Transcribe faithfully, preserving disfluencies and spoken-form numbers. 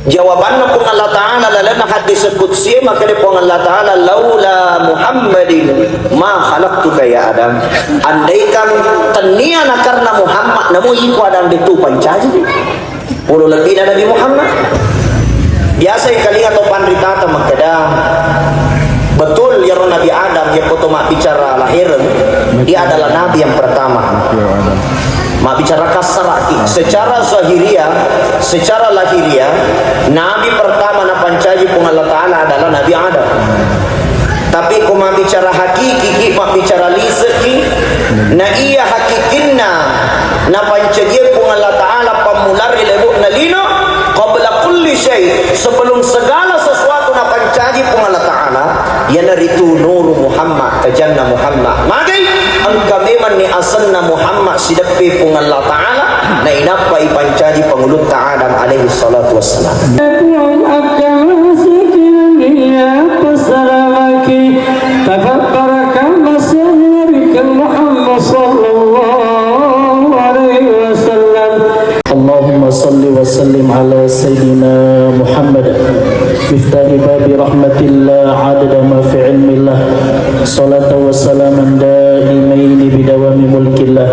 Jawabanna Puang Allah Ta'ala lalenna hadis qudsi, makkeda Puang Allah Ta'ala, "Laula Muhammadin ma khalaqtuka ya Adam." Andaikan tennia nakarna Muhammad, namo iko Adam de tu pancaji. Polo lebbina Nabi Muhammad. Biasa ikalinga to panritata makkeda, betul yaro Nabi Adam, yakko to mabbicara lahireng, dia adalah nabi yang pertama. Mabbicara kassaraki, secara zahiriah, secara lahiriah, nabi pertama napancaji Puang Allah Ta'ala adalah Nabi Adam. Tapi ko mabbicara hakiki ki, mabbicara liseki, na iya hakikinna napancajie Puang Allah Ta'ala pammulari lebo'na lino, qabla kulli syai, sebelum segala sesuatu napancaji Puang Allah Ta'ala, iyanaritu Nuru Muhammad, tajanna Muhammad. Magai? Engka memanni asenna Muhammad sideppe Puang Allah Ta'ala, nainappa ipancaji pangulutta Adam alaihi salatu wassalam. Puang, engka maseki dunia passalamaki, tafakkara kama sallari ke Muhammad sallallahu alaihi wasallam. اللهم صل وسلم على سيدنا محمد مفتاح باب رحمة الله عدد ما في علم الله، صلاة وسلاما دائمين بدوام ملك الله.